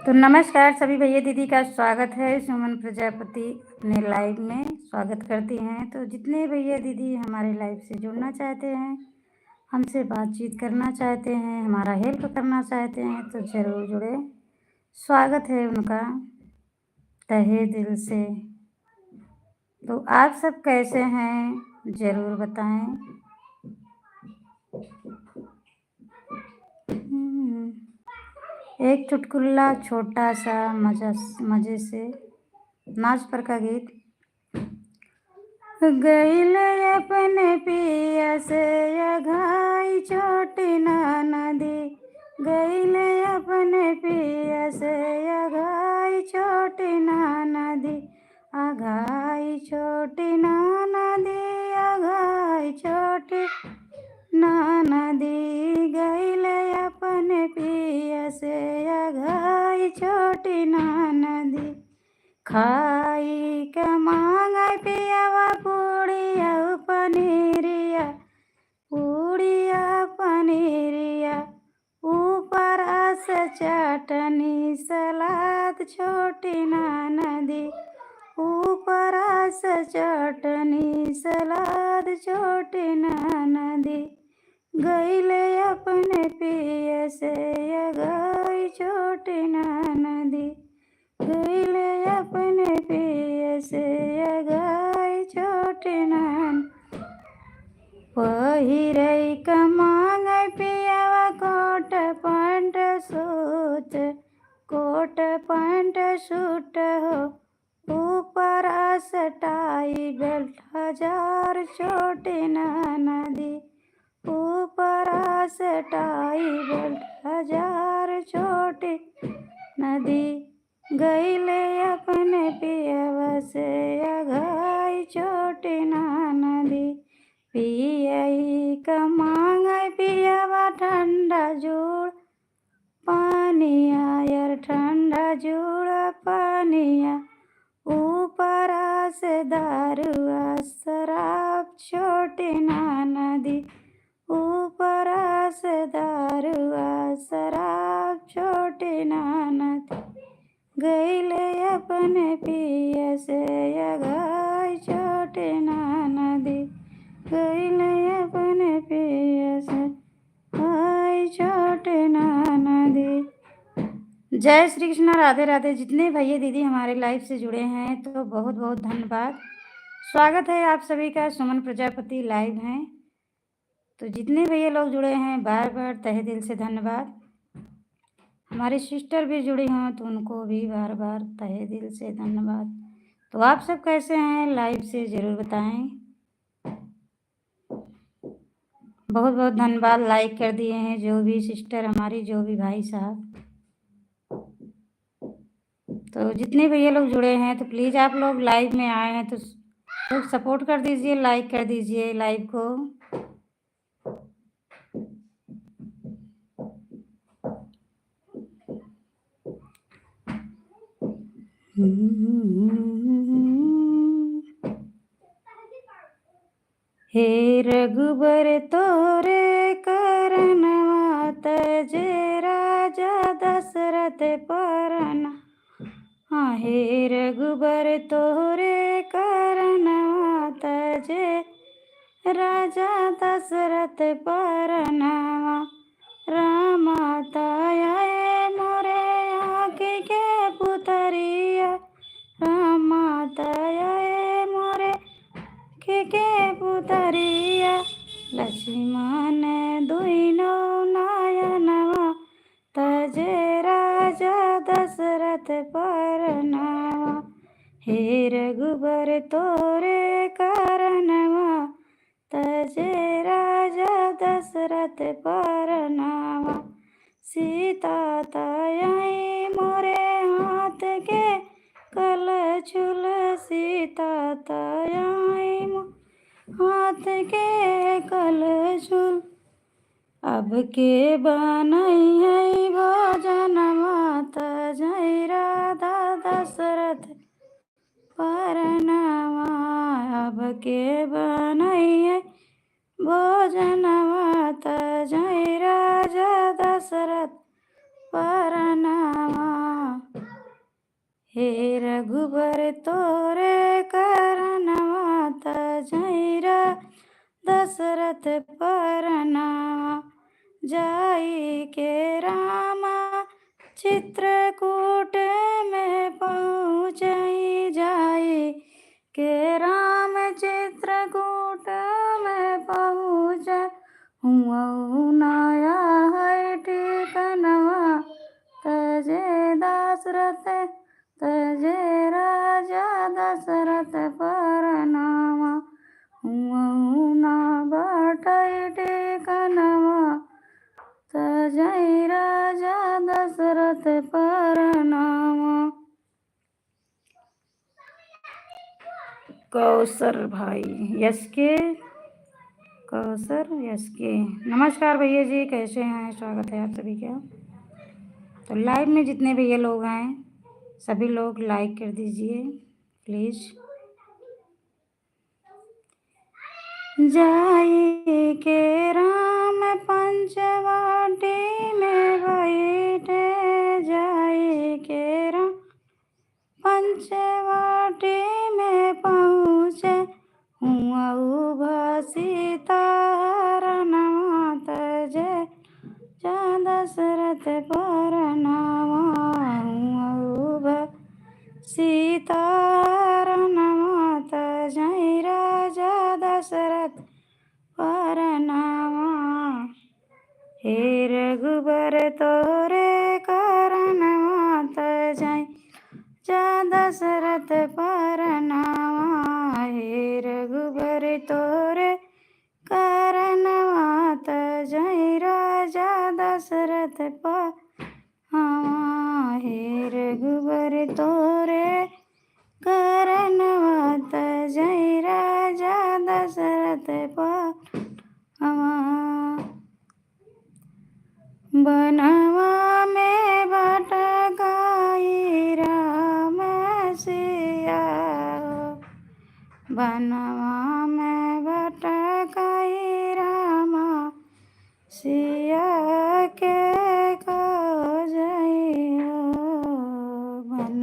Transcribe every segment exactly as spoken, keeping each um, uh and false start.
तो नमस्कार सभी भैया दीदी का, स्वागत है सुमन प्रजापति अपने लाइव में, स्वागत करती हैं। तो जितने भैया दीदी हमारे लाइव से जुड़ना चाहते हैं, हमसे बातचीत करना चाहते हैं, हमारा हेल्प करना चाहते हैं, तो ज़रूर जुड़े, स्वागत है उनका तहे दिल से। तो आप सब कैसे हैं, ज़रूर बताएं। हम्म, एक चुटकुला छोटा सा मजा, मज़े से नाच पर का गीत। गइल अपने पिया से अघाई छोटी ननदी, गइल अपने पिया से अघाई छोटी ननदी, अघाई छोटी ननदी, अघाई छोटी ननदी, गइल अपने पिया से अघाई छोटी ननदी। खाई के मांगे पियावा पूड़िया पनीरिया, पूड़िया पनीरिया, ऊपर से चटनी सलाद छोटी ननदी, ऊपर से चटनी सलाद छोटी ननदी। गइल अपने पिया से अघाई छोटी ननदी, गइल अपने पिया से अघाई छोटी ननदी। पहिरई के मांगे पियावा coat pant suit, coat pant suit हो, ऊपर से टाई बेल्ट हजार छोटी ननदी, ऊपर से टाई बेल्ट हजार छोटी ननदी। गइल अपने पियावा से अघाई छोटी ननदी, पियई के मांगे पियावा ठंडा जूड़ पानिया, यार ठंडा जूड़ पानिया, ऊपर से दारुआ शराब छोटी ननदी, ऊपर से दारुआ शराब छोटी ननदी। गइल अपने पिया से अघाई छोटी ननदी, गइल अपने पिया से अघाई छोटी ननदी। जय श्री कृष्णा, राधे राधे। जितने भैया दीदी हमारे लाइव से जुड़े हैं तो बहुत बहुत धन्यवाद, स्वागत है आप सभी का। सुमन प्रजापति लाइव हैं, तो जितने भैया लोग जुड़े हैं बार बार तहे दिल से धन्यवाद। हमारे सिस्टर भी जुड़ी हों तो उनको भी बार बार तहे दिल से धन्यवाद। तो आप सब कैसे हैं, लाइव से ज़रूर बताएं। बहुत बहुत धन्यवाद, लाइक कर दिए हैं जो भी सिस्टर हमारी, जो भी भाई साहब। तो जितने भैया लोग जुड़े हैं तो प्लीज आप लोग लाइव में आए हैं तो लोग सपोर्ट कर दीजिए, लाइक कर दीजिए लाइव को। हे रघुबर तोरे करनवा तजे राजा दशरथ परना। हाँ, हे रघुबर तोरे करनवा तजे राजा दशरथ परनवा। रामा तये मोरे आँखि के पुतरिया, रामा तये मोरे आँखि के पुतरिया, लक्ष्मण दुइनो नयनवा, तजे राजा दशरथ परनवा। हे रघुबर तोरे करनवा, तजे राजा दशरथ परनवा। सीता तये मोरे हाथ के कलछुल, सीता तये मो हाथ के कलछुल। अब के बनइहै भोजनवा, तजै राजा दशरथ परनवा। अब के बनइहै भोजनवा, तजै राजा दशरथ परनवा। हे रघुबर तोरे करनवा, त जइरा दशरथ परनवा। जाई के रामा चित्रकूट में पहुँचई, जाई के राम चित्रकूट में पहुँच। हुआँ नया है ठिकनवा, तजे दशरथ, तजे राजा दशरथ परनवा। हुआँ ना बाटै ठिकनवा, तजे राजा दशरथ परनवा। कौसर भाई, यस के, कौसर यस के। नमस्कार भैया जी, कैसे हैं? स्वागत है आप सभी का। तो लाइव में जितने भैया लोग आए, सभी लोग लाइक कर दीजिए प्लीज। जाई के राम पंचवटी में बैठे, जाई के राम पंचवटी में पहुँचे। हुआँ उभा सीता हरनवा, तजे राजा दशरथ परनवा। हुआँ उभा सीता हरनवा, तजे राजा दशरथ परनवा। हे रघुबर तोरे करनवा, तजे राजा दशरथ परनवा। हे रघुबर तोरे करनवा, तजे राजा दशरथ परनवा। हे रघुबर तोरे करनवा, तजे राजा दशरथ परनवा। बनवा में भटकाई राम सिया हो, बनवा में भटकाई रामा सिया के खोजई हो। बन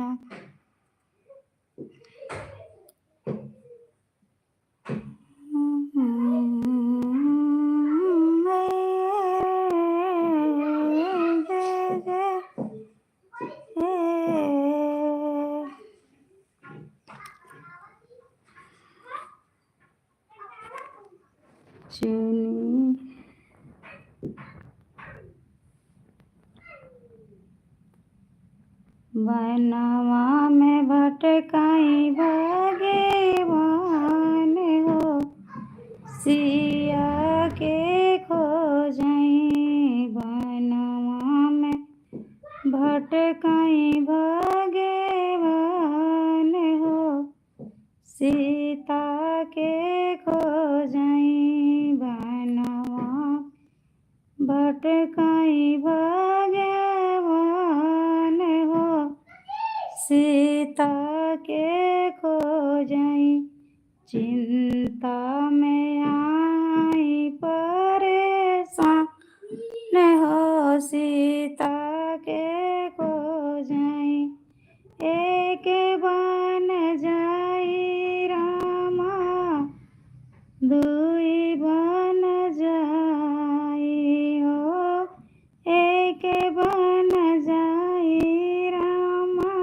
चुनी। बनवा में भटकाई भगवान हो, सिया के खोजई। बनवा में भटकाई भगवान हो, सीता के खोजई। बनवा भटकाई भगवान हो, सीता के खोजई। चिंता में आई परेशान हो, सीता के खोजई। एक बन जाई रामा, दुई बन जाई हो। एक बन जाई रामा,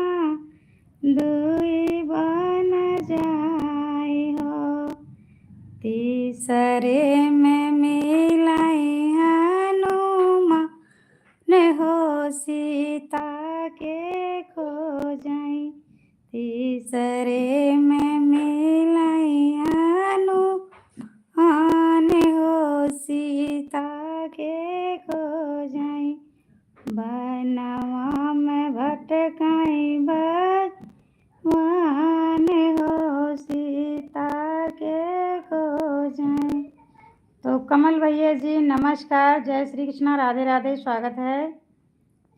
दुई बन जाई हो। तीसरे में मिलई हनुमान हो, सीता के खोजई। तीसरे में मिलई हनुमान हो, सीता के खोजई। बनवा में भटकाई भगवान हो, सीता के खोजई। तो कमल भैया जी नमस्कार, जय श्री कृष्णा, राधे राधे, स्वागत है।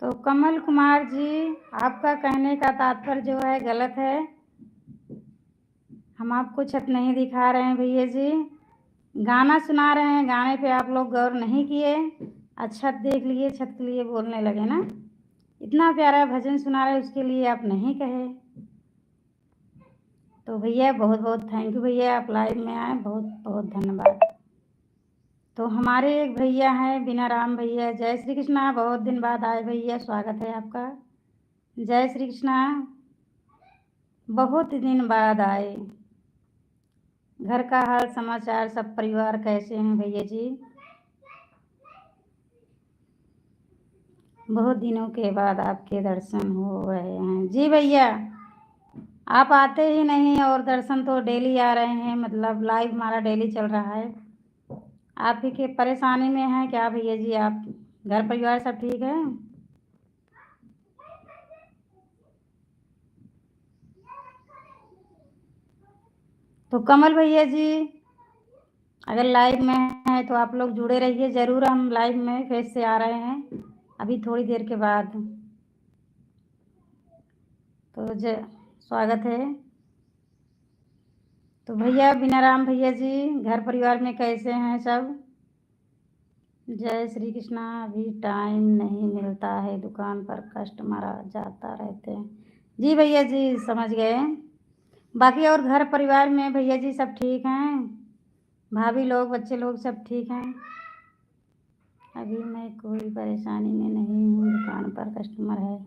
तो कमल कुमार जी, आपका कहने का तात्पर्य जो है गलत है, हम आपको छत नहीं दिखा रहे हैं भैया जी, गाना सुना रहे हैं, गाने पे आप लोग गौर नहीं किए, और छत देख लिए, छत के लिए बोलने लगे ना। इतना प्यारा भजन सुना रहे, उसके लिए आप नहीं कहे। तो भैया, बहुत बहुत thank you भैया, आप live में आए, बहुत बहुत धन्यवाद। तो हमारे एक भैया हैं बिना राम भैया, जय श्री कृष्णा, बहुत दिन बाद आए भैया, स्वागत है आपका। जय श्री कृष्णा, बहुत दिन बाद आए। घर का हाल समाचार, सब परिवार कैसे हैं भैया जी? बहुत दिनों के बाद आपके दर्शन हो रहे हैं। जी भैया, आप आते ही नहीं और दर्शन तो daily आ रहे हैं, मतलब live हमारा daily चल रहा है। आप ही के परेशानी में हैं क्या भैया जी? आप घर परिवार सब ठीक है? तो कमल भैया जी, अगर live में हैं तो आप लोग जुड़े रहिए, जरूर हम live में फिर से आ रहे हैं अभी थोड़ी देर के बाद। तो ज-, स्वागत है। तो भैया, बिना राम भैया जी, घर परिवार में कैसे हैं सब? जय श्री कृष्णा, अभी time नहीं मिलता है, दुकान पर customer आ जाता रहते हैं। जी भैया जी, समझ गए। बाकी और घर परिवार में भैया जी सब ठीक हैं? भाभी लोग, बच्चे लोग सब ठीक हैं? अभी मैं कोई परेशानी में नहीं हूँ, दुकान पर customer है।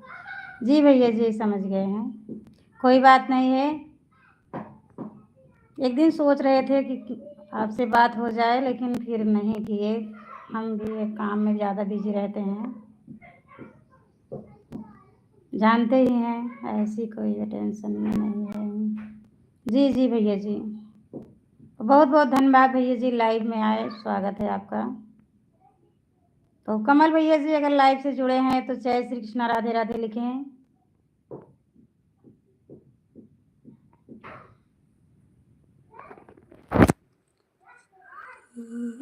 जी भैया जी, समझ गए हैं, कोई बात नहीं है। एक दिन सोच रहे थे कि आपसे बात हो जाए, लेकिन फिर नहीं किए। हम भी एक काम में ज़्यादा busy रहते हैं, जानते ही हैं, ऐसी कोई tension में नहीं है। जी जी भैया जी, बहुत बहुत धन्यवाद भैया जी, live में आए, स्वागत है आपका। तो कमल भैया जी अगर live से जुड़े हैं तो जय श्री कृष्णा, राधे राधे लिखें।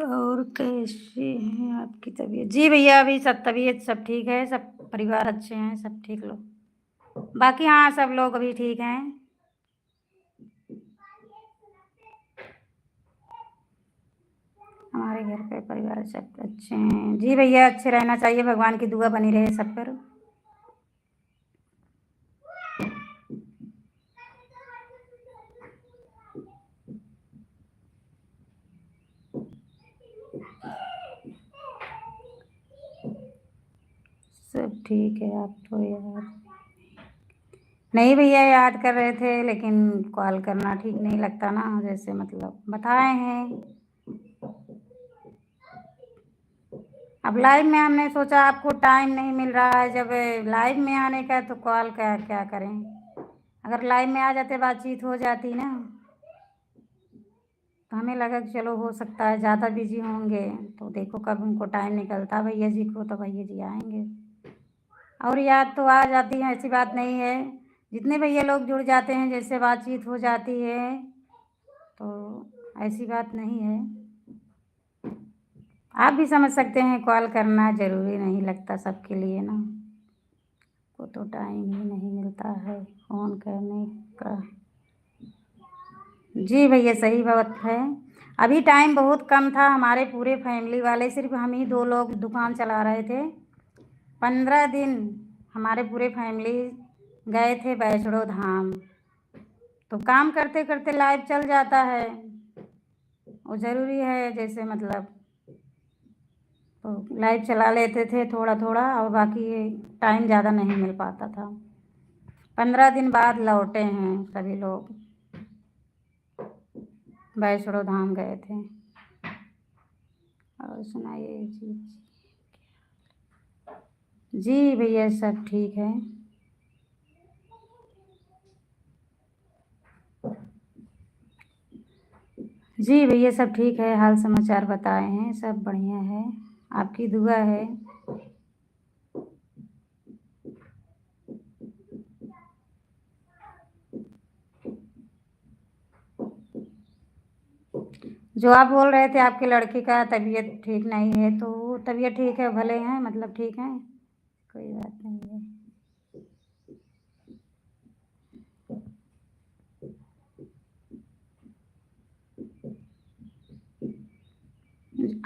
और कैसी है आपकी तबीयत? जी भैया, अभी सब तबीयत सब ठीक है, सब परिवार अच्छे हैं, सब ठीक लोग। बाकी हाँ, सब लोग अभी ठीक हैं। हमारे घर पे परिवार सब अच्छे हैं। जी भैया, अच्छे रहना चाहिए, भगवान की दुआ बनी रहे सब पर। सब ठीक है, आप तो यार। नहीं भैया, याद कर रहे थे, लेकिन call करना ठीक नहीं लगता ना, जैसे मतलब बताए हैं। अब live में हमने सोचा आपको time नहीं मिल रहा है, जब live में आने का है तो call का क्या करें? अगर live में आ जाते, बातचीत हो जाती ना, तो हमें लगा कि चलो हो सकता है ज़्यादा busy होंगे, तो देखो कब उनको time निकलता भैया जी को, तो भैया जी आएंगे। और याद तो आ जाती है, ऐसी बात नहीं है। जितने भैया लोग जुड़ जाते हैं, जैसे बातचीत हो जाती है, तो ऐसी बात नहीं है। आप भी समझ सकते हैं, call करना ज़रूरी नहीं लगता सबके लिए ना, को तो time ही नहीं मिलता है phone करने का। जी भैया, सही बात है, अभी time बहुत कम था। हमारे पूरे family वाले, सिर्फ हम ही दो लोग दुकान चला रहे थे। पन्द्रह दिन हमारे पूरे family गए थे वैष्णो धाम। तो काम करते करते live चल जाता है, वो ज़रूरी है, जैसे मतलब तो live चला लेते थे थोड़ा थोड़ा, और बाकी time ज़्यादा नहीं मिल पाता था। पन्द्रह दिन बाद लौटे हैं सभी लोग, वैष्णो धाम गए थे। और सुनाइए जी। जी भैया, सब ठीक है। जी भैया, सब ठीक है, हाल समाचार बताए हैं, सब बढ़िया है, आपकी दुआ है। जो आप बोल रहे थे आपके लड़के का तबीयत ठीक नहीं है, तो वो तबीयत ठीक है, भले हैं, मतलब ठीक हैं, कोई बात नहीं है।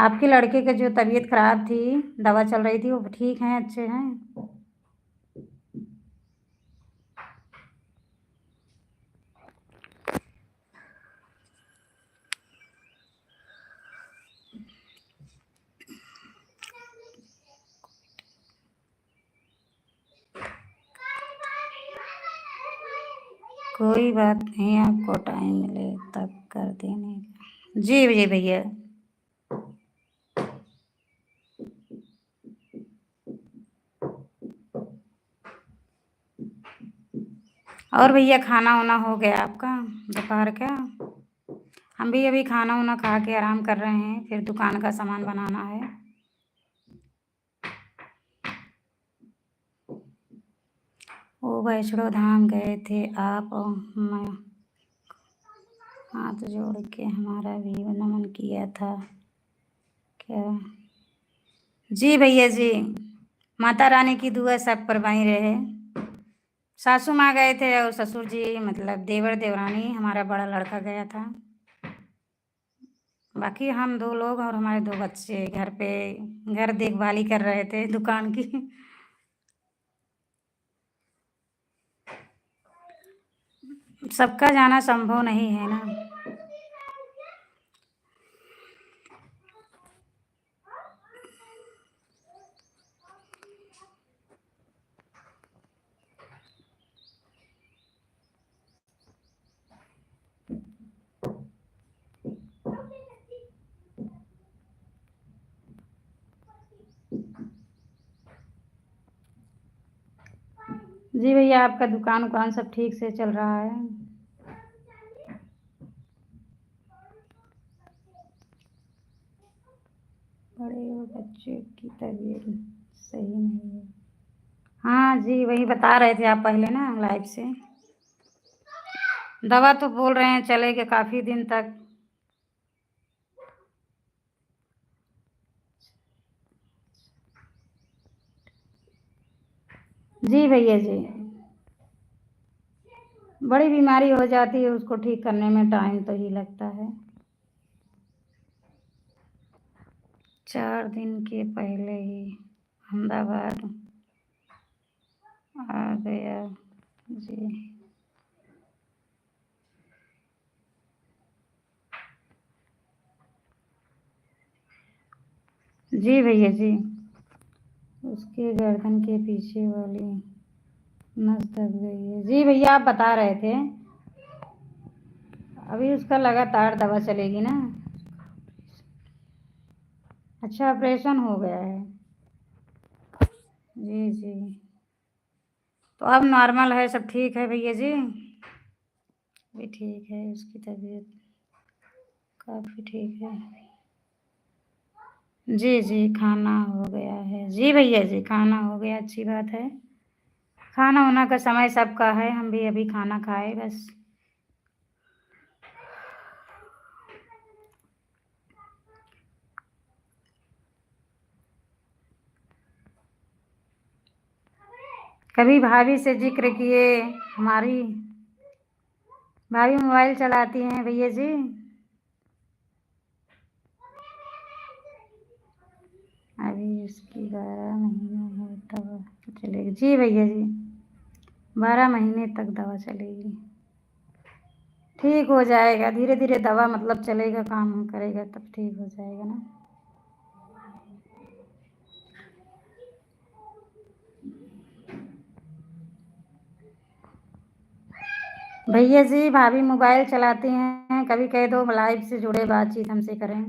आपके लड़के का जो तबीयत खराब थी, दवा चल रही थी, वो ठीक हैं, अच्छे हैं? कोई बात नहीं, आपको टाइम मिले तब कर देने का। जी, जी भैया। और भैया, खाना वाना हो गया आपका दोपहर का? हम भी अभी खाना वाना खा के आराम कर रहे हैं, फिर दुकान का सामान बनाना है। ओ वैष्णो धाम गए थे आप और मैं, हाथ जोड़ के हमारा भी नमन किया था क्या? जी भैया जी, माता रानी की दुआ सब पर बनी रहे। सासू माँ गए थे और ससुर जी, मतलब देवर देवरानी, हमारा बड़ा लड़का गया था। बाकी हम दो लोग और हमारे दो बच्चे घर पे, घर देखभाली कर रहे थे दुकान की। सबका जाना संभव नहीं है ना। जी भैया, आपका दुकान उकान सब ठीक से चल रहा है? बड़े बच्चे की तबीयत सही नहीं है। हाँ जी, वही बता रहे थे आप पहले ना लाइव से। दवा तो बोल रहे हैं चलेगी काफ़ी दिन तक। जी भैया जी, बड़ी बीमारी हो जाती है, उसको ठीक करने में टाइम तो ही लगता है। चार दिन के पहले ही अहमदाबाद आ गया जी। जी भैया जी, उसके गर्दन के पीछे वाली नस दब गई है। जी भैया, आप बता रहे थे, अभी उसका लगातार दवा चलेगी ना। अच्छा, ऑपरेशन हो गया है। जी जी, तो अब नॉर्मल है, सब ठीक है भैया जी। अभी ठीक है, उसकी तबीयत काफ़ी ठीक है। जी जी, खाना हो गया है। जी भैया जी, खाना हो गया, अच्छी बात है। खाना होना का समय सबका है, हम भी अभी खाना खाए बस। कभी भाभी से जिक्र किए, हमारी भाभी मोबाइल चलाती हैं भैया जी। अभी उसकी बारह महीने है तब चलेगी। जी भैया जी, बारह महीने तक दवा चलेगी। ठीक हो जाएगा धीरे धीरे, दवा मतलब चलेगा, काम करेगा, तब ठीक हो जाएगा ना। भैया जी, भाभी मोबाइल चलाती हैं, कभी कह दो लाइव से जुड़े, बातचीत हमसे करें।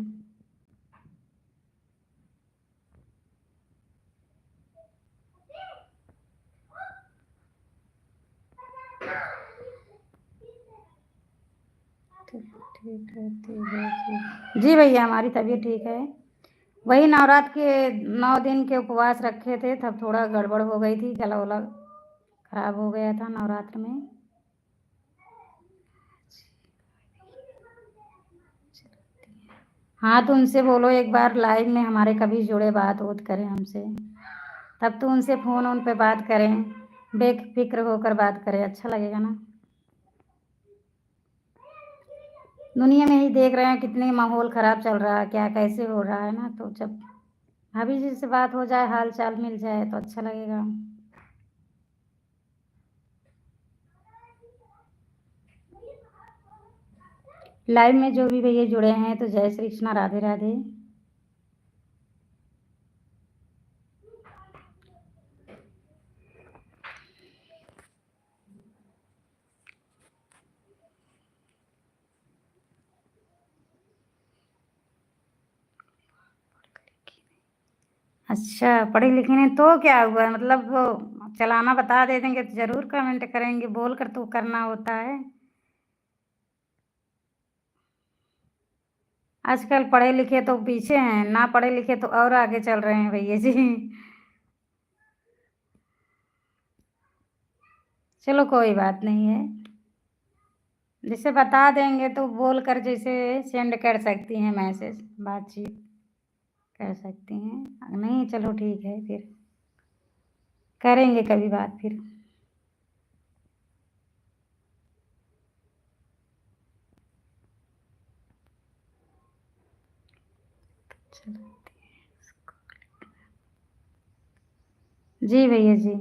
ठीक रहती है जी। जी भैया, हमारी तबीयत ठीक है। वही नवरात्र के नौ दिन के उपवास रखे थे, तब थोड़ा गड़बड़ हो गई थी, गला वला खराब हो गया था नवरात्र में। हाँ, तो उनसे बोलो एक बार लाइव में हमारे कभी जुड़े, बात उत करें हमसे, तब तो उनसे फोन उन पे बात करें, बेफिक्र होकर बात करें, अच्छा लगेगा ना। दुनिया में ही देख रहे हैं कितने माहौल खराब चल रहा है, क्या कैसे हो रहा है ना, तो जब भाभी जी से बात हो जाए, हाल चाल मिल जाए तो अच्छा लगेगा। लाइव में जो भी भैया जुड़े हैं तो जय श्री कृष्णा, राधे राधे। अच्छा, पढ़े लिखे नहीं तो क्या हुआ? मतलब, वो चलाना बता दे देंगे तो जरूर comment करेंगे, बोल कर तो करना होता है। आजकल पढ़े लिखे तो पीछे हैं, ना पढ़े लिखे तो और आगे चल रहे हैं भैया जी। चलो, कोई बात नहीं है, जैसे बता देंगे तो बोल कर जैसे send कर सकती हैं message, बातचीत कर सकती हैं। नहीं, चलो ठीक है, फिर करेंगे कभी बात फिर। जी भैया जी।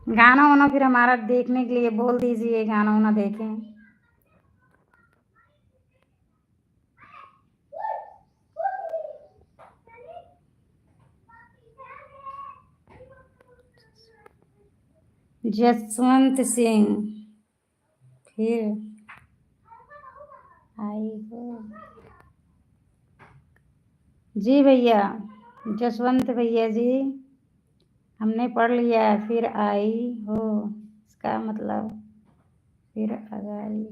गाना वाना फिर हमारा देखने के लिए बोल दीजिए, गाना वाना देखें। जसवंत सिंह, फिर आई हो। जी भैया, जसवंत भैया जी, हमने पढ़ लिया, फिर आई हो, इसका मतलब फिर अगाड़ी।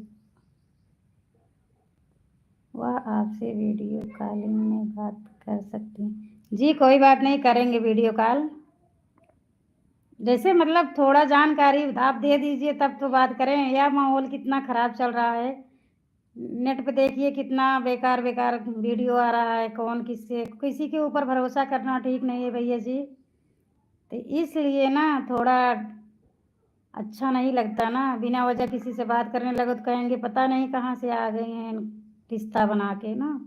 वह आपसे video calling में बात कर सकती हैं। जी, कोई बात नहीं, करेंगे video call। जैसे मतलब थोड़ा जानकारी आप दे दीजिए तब तो बात करें। यह माहौल कितना खराब चल रहा है, net पे देखिए कितना बेकार बेकार video आ रहा है, कौन किससे, किसी के ऊपर भरोसा करना ठीक नहीं है भैया जी। तो इसलिए ना थोड़ा अच्छा नहीं लगता ना, बिना वजह किसी से बात करने लगो तो कहेंगे पता नहीं कहाँ से आ गई हैं रिश्ता बना के ना।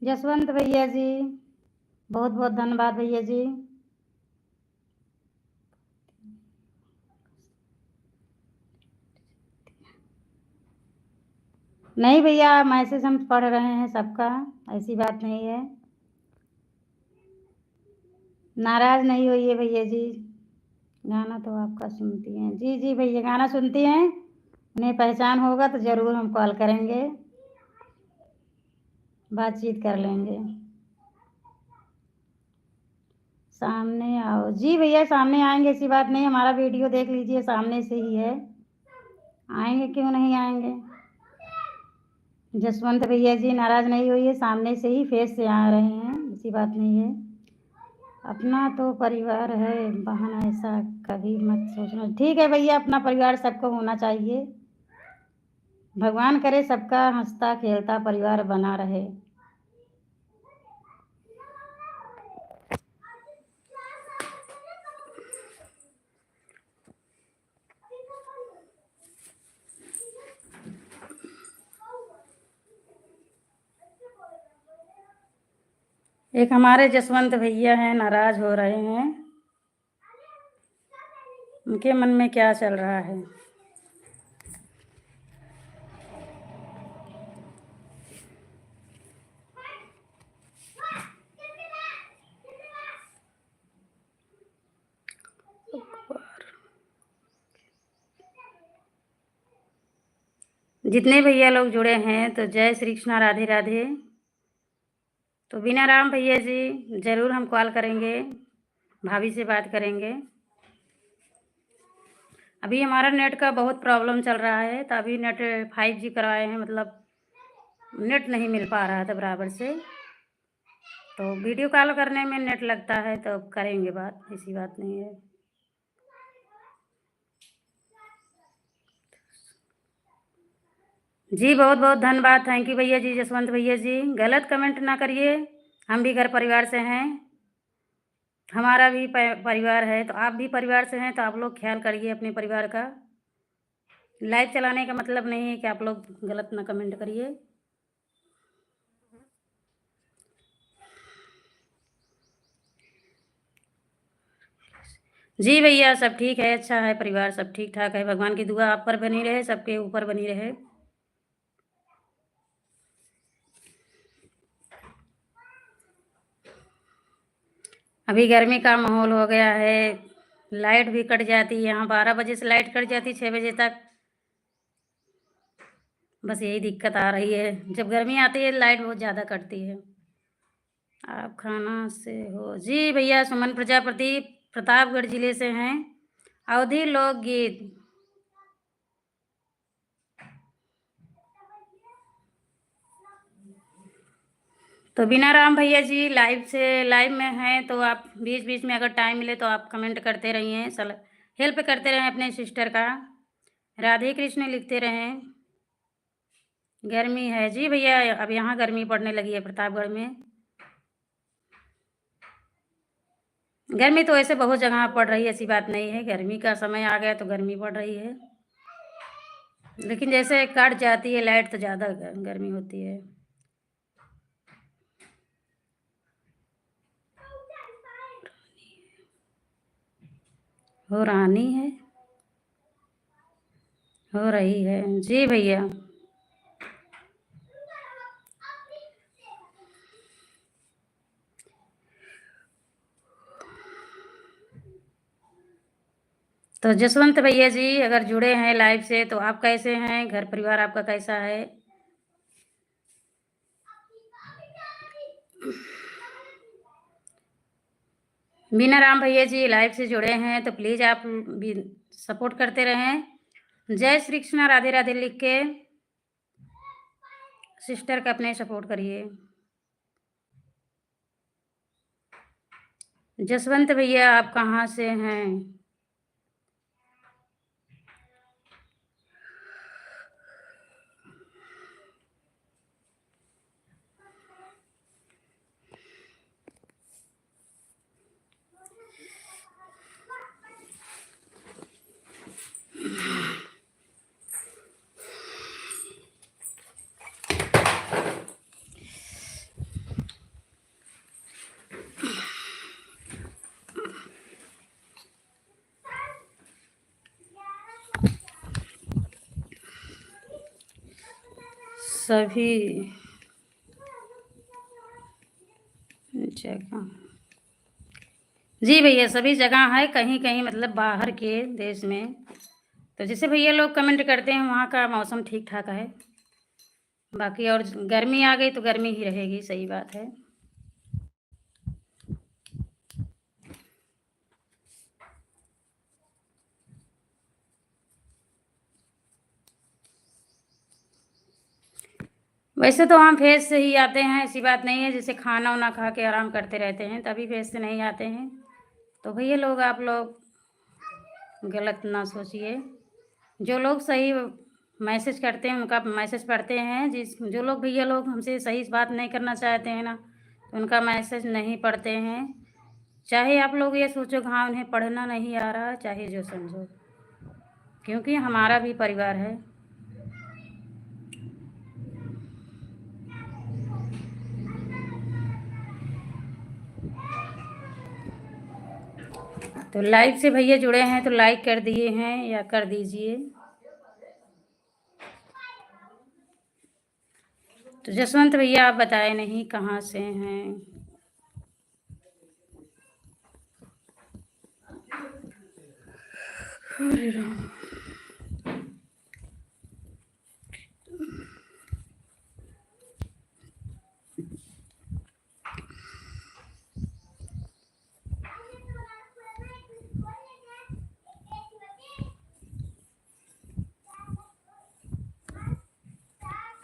जसवंत भैया जी, बहुत बहुत धन्यवाद भैया जी। नहीं भैया, message हम पढ़ रहे हैं सबका, ऐसी बात नहीं है। नाराज नहीं होइए भैया जी, गाना तो आपका सुनती हैं। जी, जी भैया, गाना सुनती हैं, उन्हें पहचान होगा तो जरूर हम call करेंगे, बातचीत कर लेंगे। सामने आओ। जी भैया, सामने आएंगे, ऐसी बात नहीं, हमारा video देख लीजिए, सामने से ही है, आएंगे, क्यों नहीं आएंगे। जसवंत भैया जी, नाराज नहीं होइए, सामने से ही face से आ रहे हैं, ऐसी बात नहीं है। अपना तो परिवार है बहन, ऐसा कभी मत सोचना। ठीक है भैया, अपना परिवार सबको होना चाहिए। भगवान करे सबका हंसता खेलता परिवार बना रहे। एक हमारे जसवंत भैया हैं, नाराज हो रहे हैं, उनके मन में क्या चल रहा है। जितने भैया लोग जुड़े हैं तो जय श्री कृष्णा, राधे राधे। तो बिना राम भैया जी, जरूर हम call करेंगे, भाभी से बात करेंगे। अभी हमारा net का बहुत problem चल रहा है, तो अभी net five G करवाए हैं, मतलब net नहीं मिल पा रहा था बराबर से। तो video call करने में net लगता है, तो करेंगे बात, ऐसी बात नहीं है। जी, बहुत बहुत धन्यवाद, thank you भैया जी, जसवंत भैया जी। गलत comment ना करिए, हम भी घर परिवार से हैं, हमारा भी प-, परिवार है, तो आप भी परिवार से हैं, तो आप लोग ख्याल करिए अपने परिवार का। Live चलाने का मतलब नहीं है कि आप लोग गलत ना comment करिए। जी भैया, सब ठीक है, अच्छा है परिवार, सब ठीक ठाक है। भगवान की दुआ आप पर बनी रहे, सबके ऊपर बनी रहे। अभी गर्मी का माहौल हो गया है, light भी कट जाती है। यहाँ बारह बजे से light कट जाती, छः बजे तक। बस यही दिक्कत आ रही है, जब गर्मी आती है, light बहुत ज़्यादा कटती है। आप खाना से हो? जी भैया, सुमन प्रजापति प्रतापगढ़ जिले से हैं। अवधी लोकगीत। तो बीना राम भैया जी live से, live में हैं, तो आप बीच-बीच में अगर time मिले तो आप comment करते रहिए, सल-, help करते रहें अपने sister का। राधे कृष्ण लिखते रहें। गर्मी है जी भैया, अब यहाँ गर्मी पड़ने लगी है प्रतापगढ़ में। गर्मी तो ऐसे बहुत जगह पड़ रही है, ऐसी बात नहीं है। गर्मी का समय आ गया तो गर्मी पड़ रही है, लेकिन जैसे कट जाती है light तो ज़्यादा ग-, गर्मी होती है। हो रानी है, हो रही है। जी भैया। तो जसवंत भैया जी अगर जुड़े हैं live से, तो आप कैसे हैं? घर परिवार आपका कैसा है? बीना राम भैया जी live से जुड़े हैं, तो please आप भी support करते रहें। जय श्री कृष्णा, राधे राधे लिख के sister का अपने support करिए। जसवंत भैया, आप कहाँ से हैं? सभी जगह, जी भैया, सभी जगह है, कहीं कहीं मतलब बाहर के देश में। तो जैसे भैया लोग comment करते हैं, वहाँ का मौसम ठीक ठाक है, बाकी और गर्मी आ गई तो गर्मी ही रहेगी, सही बात है। वैसे तो हम face से ही आते हैं, ऐसी बात नहीं है, जैसे खाना वाना खा के आराम करते रहते हैं, तभी face से नहीं आते हैं। तो भैया लोग, आप लोग गलत ना सोचिए, जो लोग सही message करते हैं, उनका message पढ़ते हैं। जिस, जो लोग भैया लोग हमसे सही बात नहीं करना चाहते हैं ना, तो उनका message नहीं पढ़ते हैं। चाहे आप लोग ये सोचो कि हाँ, उन्हें पढ़ना नहीं आ रहा, चाहे जो समझो, क्योंकि हमारा भी परिवार है। तो live से भैया जुड़े हैं तो like कर दिए हैं या कर दीजिए। तो जसवंत भैया, आप बताए नहीं कहाँ से हैं? हरे राम।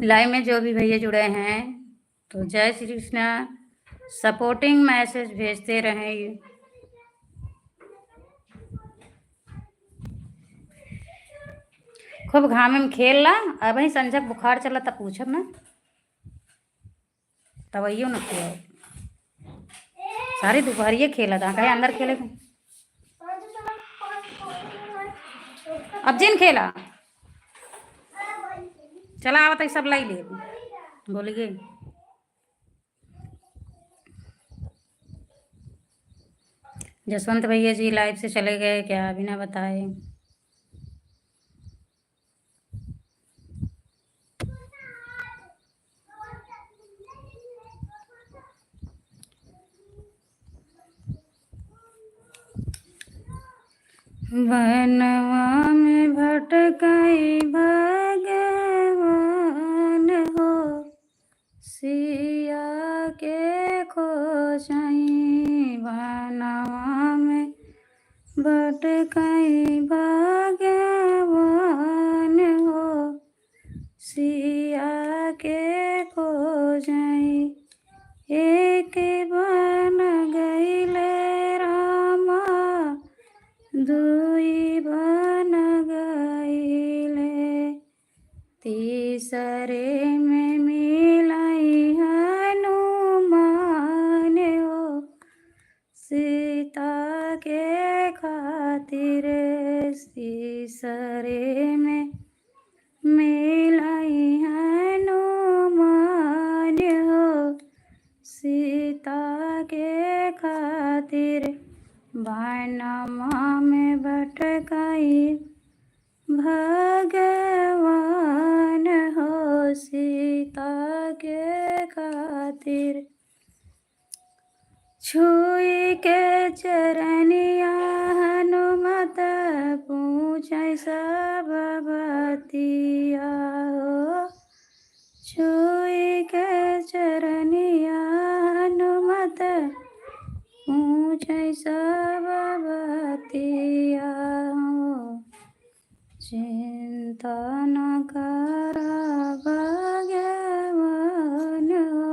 Live में जो भी भैया जुड़े हैं, तो जय श्री कृष्णा, supporting message भेजते रहें। खूब घामे में खेल ला, अबहीं संझक बुखार चला, तब पूछब ना। तब आइयो न किया। सारी दुपहरिये खेला था, कहे अंदर खेले थे। अब जिन खेला। चला आवत है, सब लाई ले। बोलिए। जसवंत भैया जी live से चले गए क्या, बिना बताए? बनवा में भटकाई भगवान। भटकई भगवान हो, सिया के खोजई। एक बन गईले रामा, दुई बन गईले। तीसरे में मिलई हनुमान हो, सीता के खातिर। तीसरे में मिलई हनुमान हो, सीता के खातिर। बनवा में भटकई भगवान हो, सीता के खातिर। छुई के चरनिया हनुमत, पूछै सब बतिया हो। छुई के चरनिया हनुमत, पूछै सब बतिया हो। चिंता न करा भगवान हो,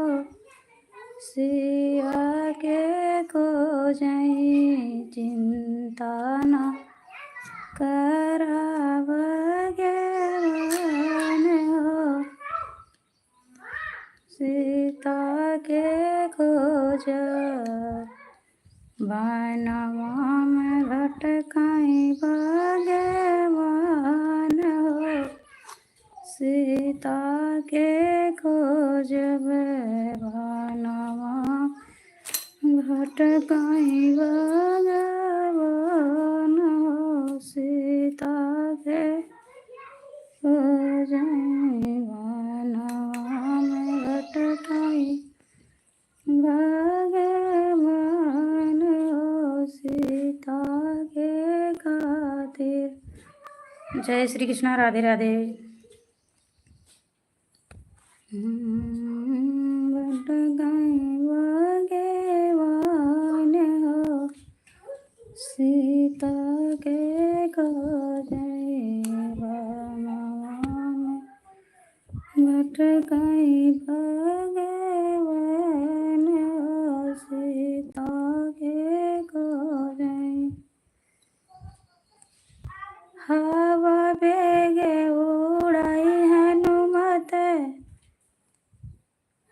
सिया के खोजई। चिंता न करा भगवान हो, सीता के खोज। बनवा में भटकई भगवान हो, सीता के खोजब। बनवा भटकई भगवान हो, सीता के खोजई। बनवा में भटकई भगवान हो, सीता के खातिर। जय श्री कृष्णा, राधे राधे। हम्म, भटकई भगवान हो, सीता के खोजई। बनवा में भटकई भगवान हो, सीता के खोजई। हवा बेगे उड़ई हनुमत,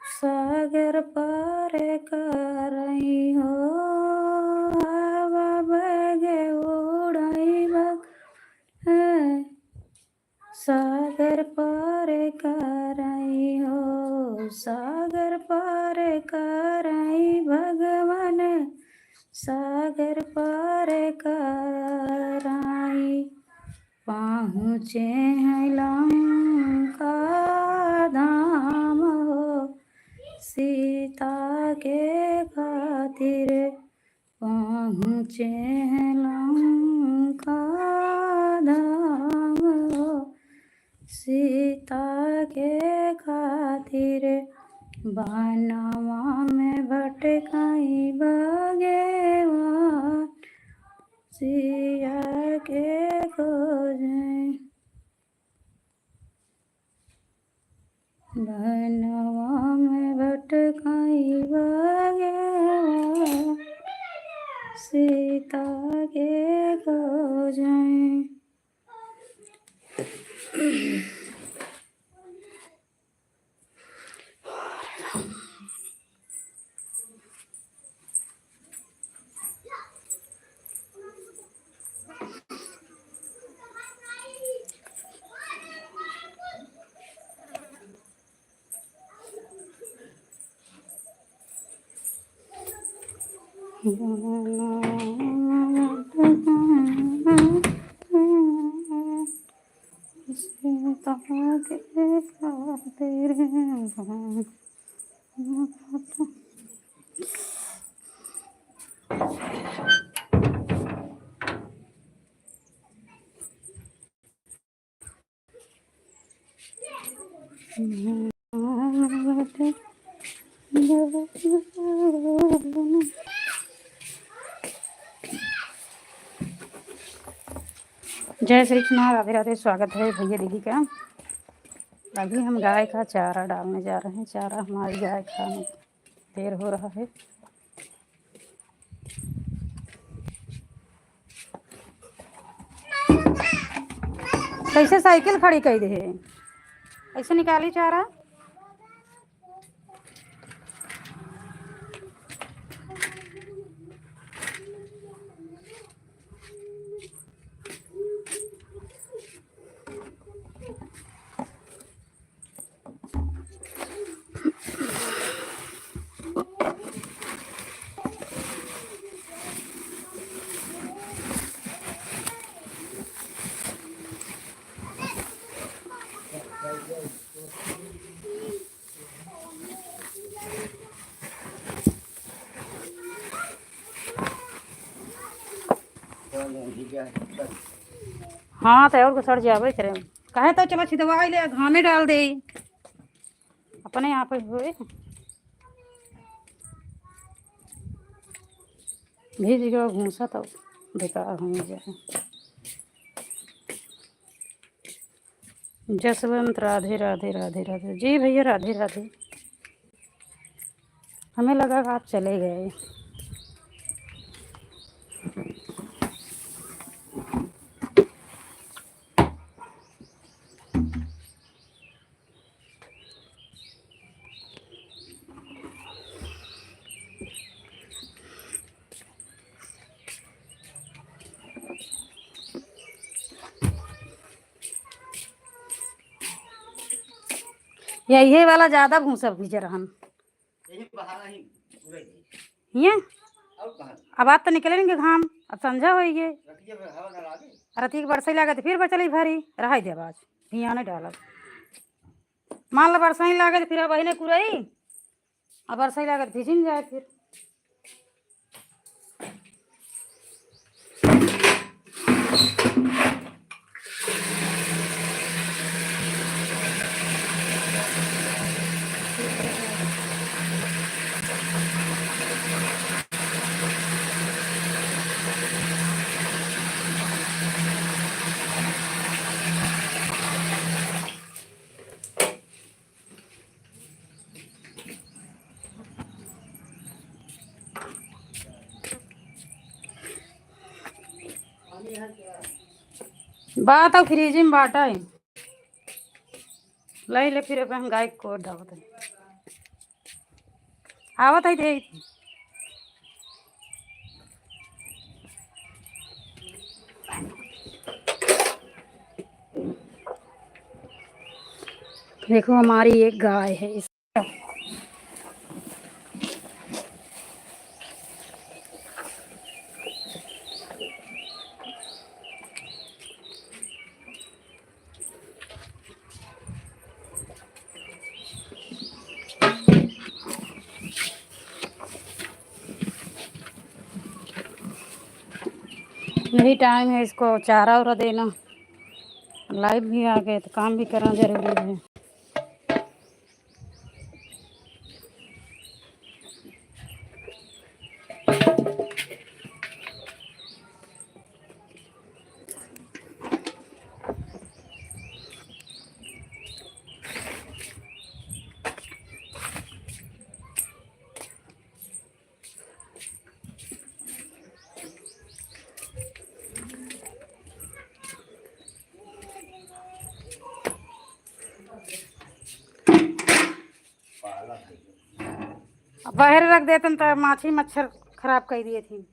सागर पार करई हो। हवा बेगे उड़ई भग-, सागर पार करई हो, सागर पार करई भगवान, सागर पार करई। पहुँचे हैं लंका धाम हो, सीता के खातिर। पहुँचे हैं लंका धाम हो, सीता के खातिर। बनवा में भटकई भगवान, सिया के खोजई। बनवा में भटकई भगवान, सीता के खोजई। जय श्री कृष्णा, राधे राधे। स्वागत है भैया दीदी का। अभी हम गाय का चारा डालने जा रहे हैं। चारा हमारी गाय खाने देर हो रहा है। कैसे साइकिल खड़ी कर दे है? ऐसे निकाली चारा। हाँ, तो और को सड़ जावे तेरे। कहे तो चलो छिदवाई ले, घामे डाल दे। अपने आप होए। भीज गया भूसा तो बेकार हो जाए। जसवंत, राधे राधे, राधे राधे। जी भैया, राधे राधे। हमें लगा कि आप चले गए। या इहे वाला ज्यादा भूसा भीजे रहन। यही बहाना ही पूरा ही। हियाँ? और कहाँ? अब आज तो निकले नहीं घाम, अब संझा होई गए। रतिया में हवा ना लागे। रतिया के बरसई लागे तो फिर बचल ही भारी, रहाई दे आज, हियाँ नहीं डालब। मान लो बरसई लागे तो फिर अब अहिने कुरई, अब बरसई लागे तो भीजिन जाए फिर। बात अब फ्रिज में बाटा है। लाई ले फिर अपन गाय को डालत है। आवत है दे। देखो हमारी एक गाय है, इस यही टाइम है इसको चारा उरा देना। लाइट भी आ गए तो काम भी करना जरूरी है। अब बाहर रख देतन त माछी मच्छर खराब कर दिए थी।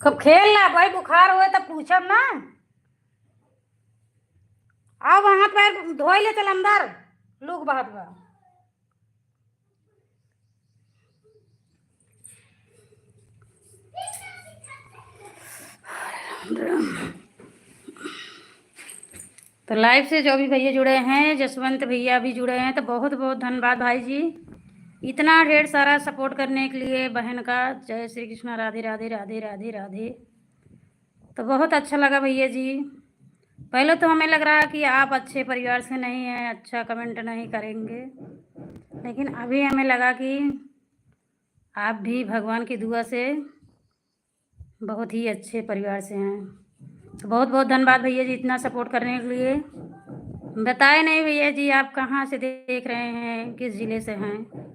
कब खेल ला भाई, बुखार हुए तब पूछब ना। अब हाथ पैर धोई ले, चल अंदर, लूक बहत बा। तो live से जो भी भैया जुड़े हैं, जसवंत भैया भी जुड़े हैं, तो बहुत बहुत धन्यवाद भाई जी, इतना ढेर सारा support करने के लिए बहन का। जय श्री कृष्णा, राधे राधे, राधे राधे, राधे। तो बहुत अच्छा लगा भैया जी। पहले तो हमें लग रहा कि आप अच्छे परिवार से नहीं हैं, अच्छा comment नहीं करेंगे, लेकिन अभी हमें लगा कि आप भी भगवान की दुआ से बहुत ही अच्छे परिवार से हैं। तो बहुत बहुत धन्यवाद भैया जी, इतना support करने के लिए। बताए नहीं भैया जी, आप कहाँ से देख रहे हैं, किस जिले से हैं?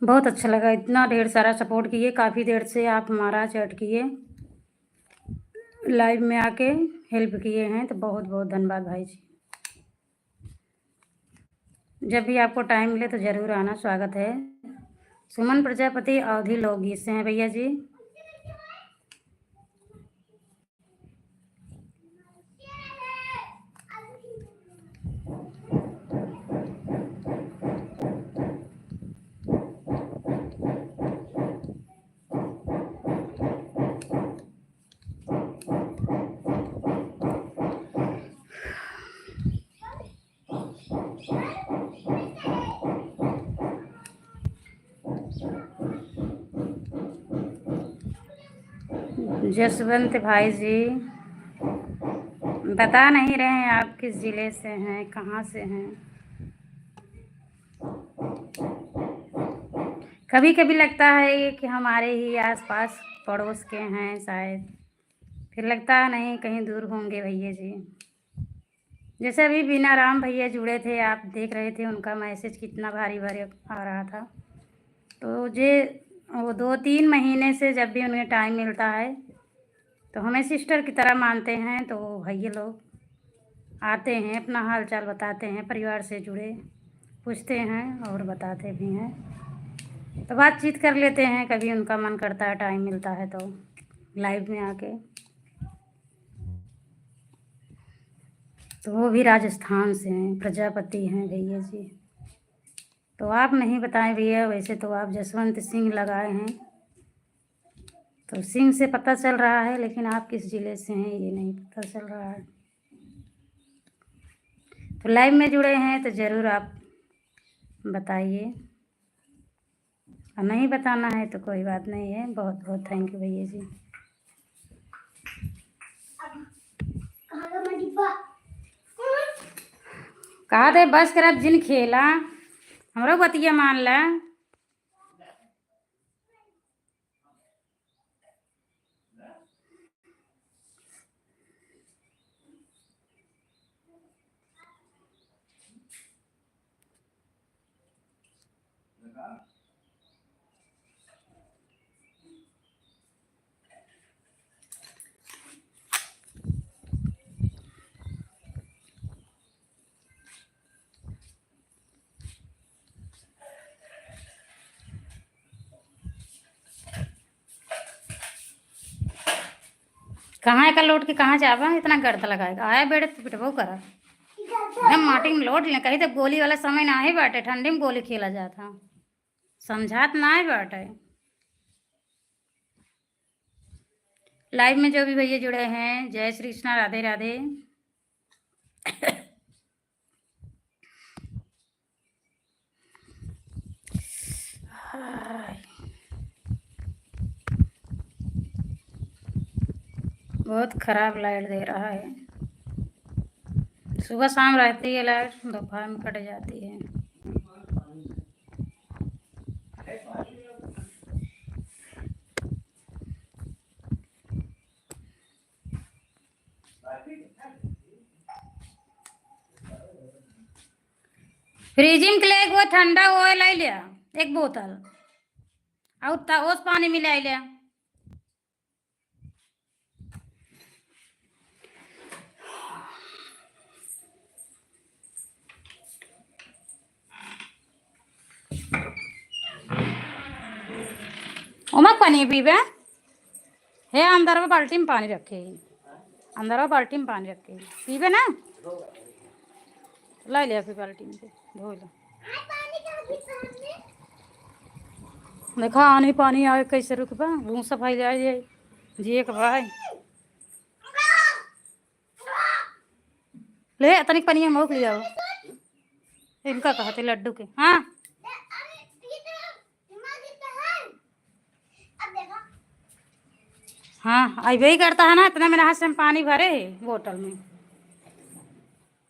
बहुत अच्छा लगा, इतना ढेर सारा support किए, काफ़ी देर से आप हमारा chat किए, live में आके help किए हैं, तो बहुत बहुत धन्यवाद भाई जी। जब भी आपको time मिले तो ज़रूर आना, स्वागत है। सुमन प्रजापति अवधी लोकगीत से हैं भैया जी। जसवंत भाई जी, बता नहीं रहे हैं आप किस जिले से हैं, कहाँ से हैं। कभी कभी लगता है कि हमारे ही आसपास पड़ोस के हैं शायद, फिर लगता है नहीं, कहीं दूर होंगे भैया जी। जैसे अभी बीना राम भैया जुड़े थे, आप देख रहे थे उनका message कितना भारी भारी आ रहा था। तो जे वो दो तीन महीने से जब भी उन्हें time मिलता है तो हमें sister की तरह मानते हैं, तो वो भैया लोग आते हैं, अपना हाल चाल बताते हैं, परिवार से जुड़े, पूछते हैं और बताते भी हैं। तो बातचीत कर लेते हैं, कभी उनका मन करता है, time मिलता है तो live में आके। तो वो भी राजस्थान से हैं, प्रजापति हैं भैया जी। तो आप नहीं बताएं भैया, वैसे तो आप जसवंत सिंह लगाए हैं, तो सिंह से पता चल रहा है, लेकिन आप किस जिले से हैं ये नहीं पता चल रहा है। तो live में जुड़े हैं तो ज़रूर आप बताइए, और नहीं बताना है तो कोई बात नहीं है। बहुत बहुत thank you भैया जी। कहा थे बस कर, अब जिन खेला, हमरो बतिया मान ला। कहाँ का लौट के कहाँ जाबा, इतना गर्द लगाएगा। आया बेड़े तो पिटबो करा। एकदम माटी में लौट ले, कहीं तो गोली वाला समय ना है बाटे, ठंडी में गोली खेला जाता, समझात ना है बाटे। Live में जो भी भैया जुड़े हैं, जय श्री कृष्णा, राधे राधे। हाय। बहुत खराब light दे रहा है, सुबह शाम रहती है light, दोपहर में कट जाती है। फ्रिज में के ले एक वो ठंडा वो लाई ले, एक बोतल, और ता-, ओस पानी मिलाई ले। ओमा पानी पीबे? हे, अंदर में बाल्टी में पानी रखे ही, अंदर में बाल्टी में पानी रखे ही, पीबे ना? लाई ले अभी बाल्टी में से, धो ले। देखा, आनी पानी आवे, कैसे रुकबा? भूसा फैल जाए, जिए के भाई। ले, तनिक पनिया मोक ले जाओ। इनका कहते लड्डू के। हाँ। हाँ, अइबे ही करता है ना, इतना मेरे हाथ से हम पानी भरे हैं बोतल में।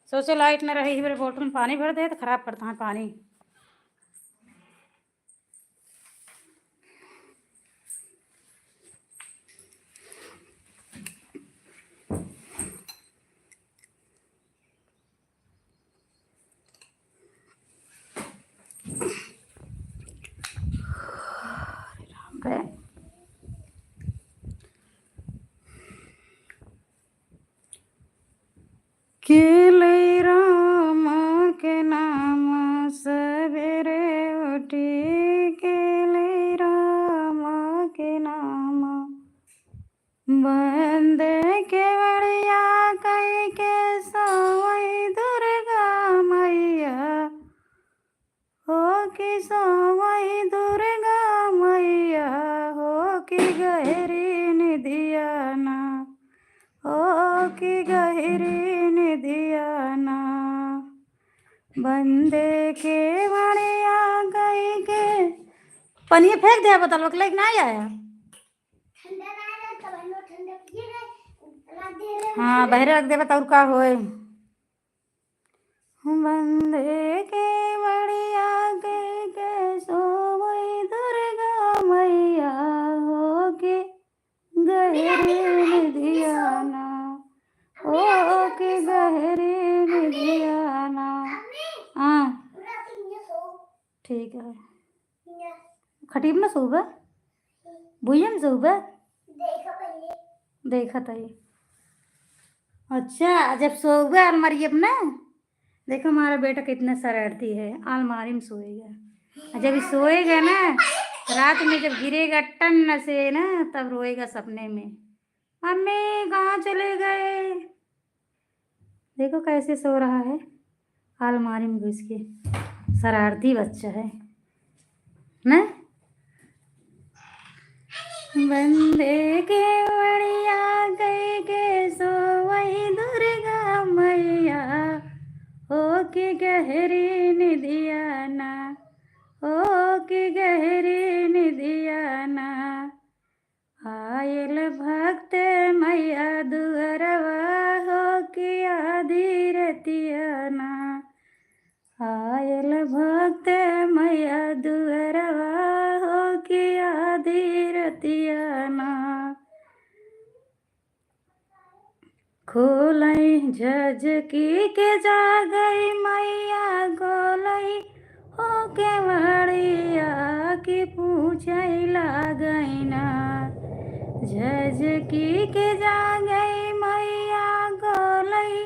सोचो लाइट न रही, बोतल में पानी भर दे तो खराब करता है पानी। के ले रामा के नाम, सबेरे उठी के ले रामा के नाम। बंद केवड़िया कई के सोवई दुर्गा मैया, हो कि सोवई दुर्गा मैया, हो कि गहरी निदियाना, हो कि गहरी निदियाना। बंदे केवड़िया कई के, पनिया फेंक दे, बोतल के लेके ना आया। हाँ, बहरे रख देबे त और का होए। बंदे केवड़िया कई के सोवई दुर्गा मैया, हो के गहरी निदियाना, हो के गहरी निदियाना। हाँ, ठीक है। खटिया में सोबे? भुइया में सोबे? देखत हई। अच्छा, जब सोबे अलमारी अपने, देखो हमारा बेटा कितना शरारती है, अलमारी में सोएगा। और जब ये सोएगा ना, रात में जब गिरेगा टन से ना, तब रोएगा सपने में, "मम्मी, कहाँ चले गए?" देखो कैसे सो रहा है, अलमारी में घुस के। शरारती बच्चा है ना। बंदे केवड़िया कई के सोवई दुर्गा मैया, हो के गहरी निदियाना, हो के गहरी निदियाना। आयल भक्त मैया दुअरवा, हो कि आधी रतियाना। आयल भक्त मैया दुअरवा, हो कि आधी रतियाना। खोलई झझकी के जागई मैया, खोलई हो केवड़िया कि पूछई लागई ना। झझकी के जागई मैया, खोलई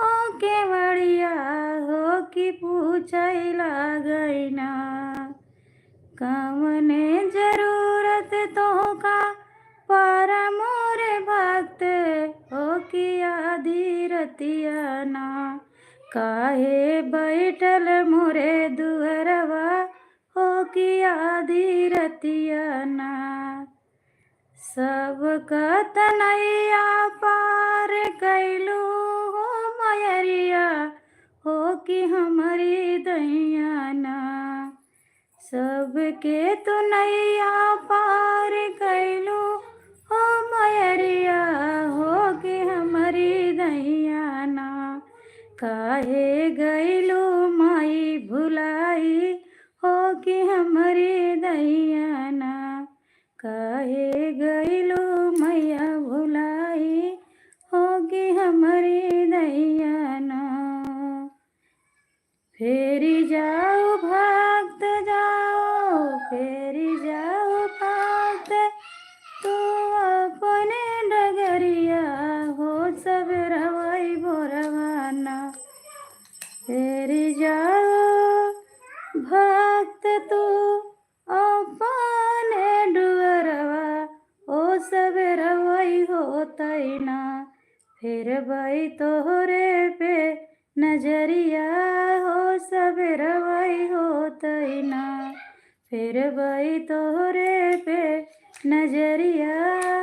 हो केवड़िया, हो कि पूछई लागई ना। कवने जरूरत तोहका पारा मोरे भक्त, हो कि आधी रतियाना। काहे बैठल मोरे दुअरवा, हो कि आधी रतियाना। सबका तनैया पार कैलू हो मयरिया, हो कि हमरी दैयाना। सबके तू नैया पार कैलू हो मयरिया, हो कि हमरी दैयाना। काहे गैलू माई भुलाई, हो कि हमरी दैयाना। काहे गइलू मैया भुलाई, हो कि हमरी दैयाना। फेरी जाओ भक्त जाओ, फेरी जाओ भक्त तू अपने डगरिया, हो सबेरवई भोरवा ना। फेरी जाओ भक्त तू अपने डुअरवा, ओ सबेरवई होतई ना। फेरबई तोहरे पे नजरिया, हो सबेरवई होतई ना। फेरबई तोहरे पे नजरिया,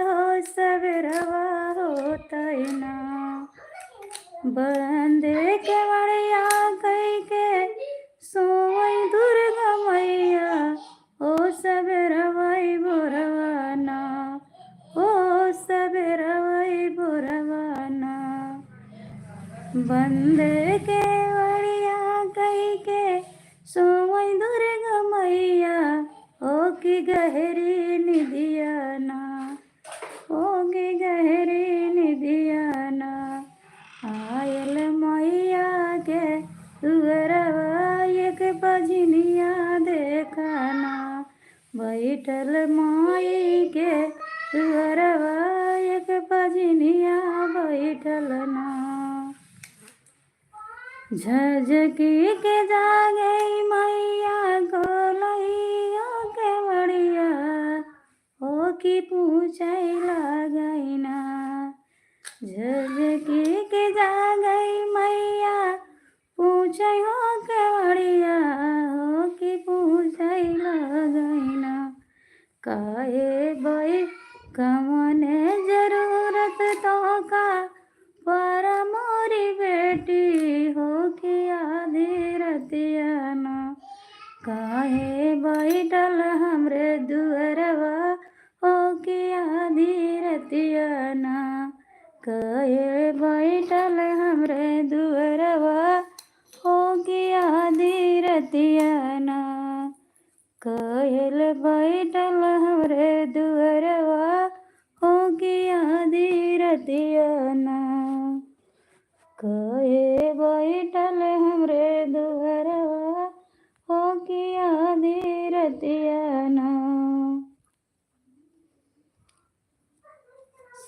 हो सबेरवा होतई ना। बंद केवड़िया कई के सोवई दुर्गा मैया, ओ सबेरवई भोरवा ना, ओ सबेरवई भोरवा ना। बंद केवड़िया कई के सोवई दुर्गा मैया, ओ की गहरी निदिया ना, ओ की गहरी निदिया ना। आयल मैया के दुअरवा एक बजनिया देखा ना, बैठल माई के दुअरवा एक बजनिया बैठल ना। झझकी के जागई मैया, खोलई ओ केवड़िया, ओ की पूछई लागई ना। झझकी के जागई मैया, पूछई ओ केवड़िया, ओ की पूछई लागई ना। काहे बई कवने जरूरत तोहका, पर मोरी बेटी हो कि आधी रतिया ना। काहे बैठल हमरे दुअरवा हो कि आधी रतिया ना। काहे बैठल हमरे दुअरवा हो कि आधी रतिया ना। काहेल बैठल हमरे दुअरवा हो कि आधी रतिया ना। काहे बैठल हमरे दुअरवा हो कि आधी रतिया ना।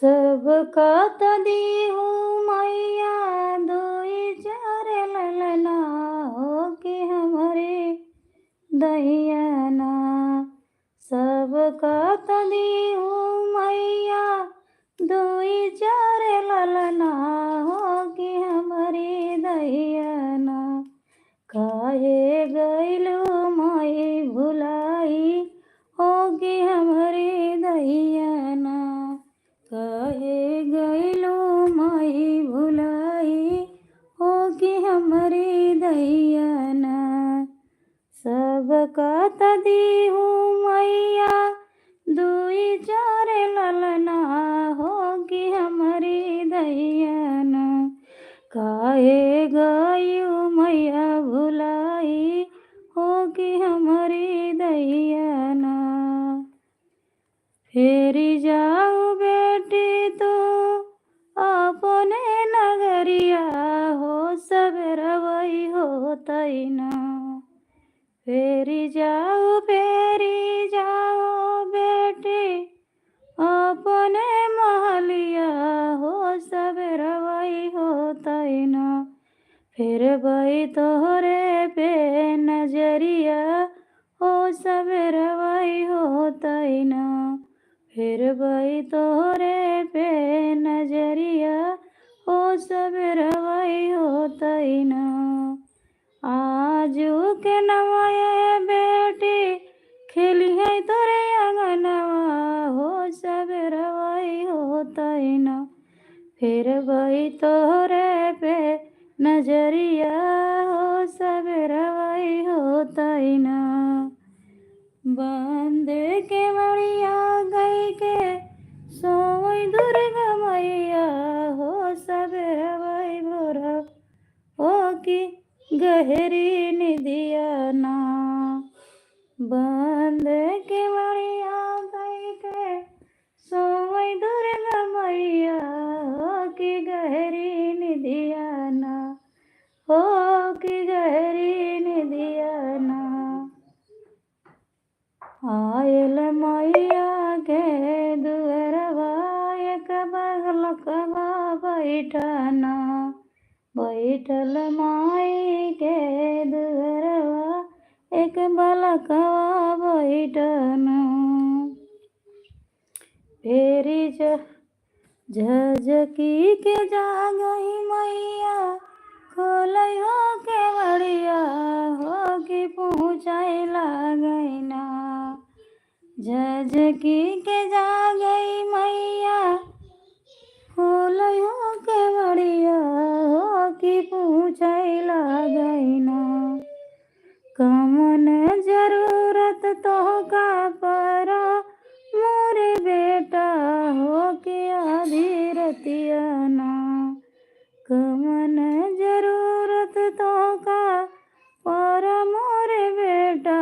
सबका त दीहू मैया दुई चार ललना हो कि हमरे दहिया ना। सबका त दीहू मैया दुई चार ललना हो कि हमरे दहिया ना। काहे गइलू माई भुलाई हो कि हमरे दहिया ना। काहे गइलू माई भुलाई हो कि हमरे दहिया ना। सबका त दीहू मैया दुई चार ललना हो कि हमरे दहिया ना। काहे गइलू मैया भुलाई हो कि हमरे दहिया ना। फेरी जाओ बेटी तू अपने नगरिया हो सबेरवई होतई ना। फेरी जाओ, फेरी जाओ बेटी अपने महलिया हो सबेरवई होतई ना। फेरबई तोहरे पे नजरिया हो सबेरवई होतई ना। फेरबई तोहरे पे नजरिया हो सबेरवई होतई ना। आजू के नवा ए बेटी खेलिहैं तोरे अंगनवा हो सबेरवई होतई ना। फेरबई तोहरे पे नजरिया हो सबेरवई होतई ना। बंद केवड़िया कई के सोवई दुर्गा मैया हो सबेरवई भोरवा हो कि गहरी निदिया ना। बंद केवड़िया कई के सोवई दुर्गा मैया हो कि गहरी निदिया ना। हो कि गहरी निदिया बलकवा बैठना, बैठल माई के दुअरवा एक बलकवा बैठना। फेरी ज-, झझकी के जागई मैया, खोलई हो केवड़िया, हो कि पहुँचाई लागई ना। झझकी के जागई मैया, खोलई हो केवड़िया, हो कि पहुँचाई लागई ना। कवन जरूरत तोहका परा मोरे बेटा, हो कि आधी रतिया ना। कवन जरूरत तोहका परा मोरे बेटा,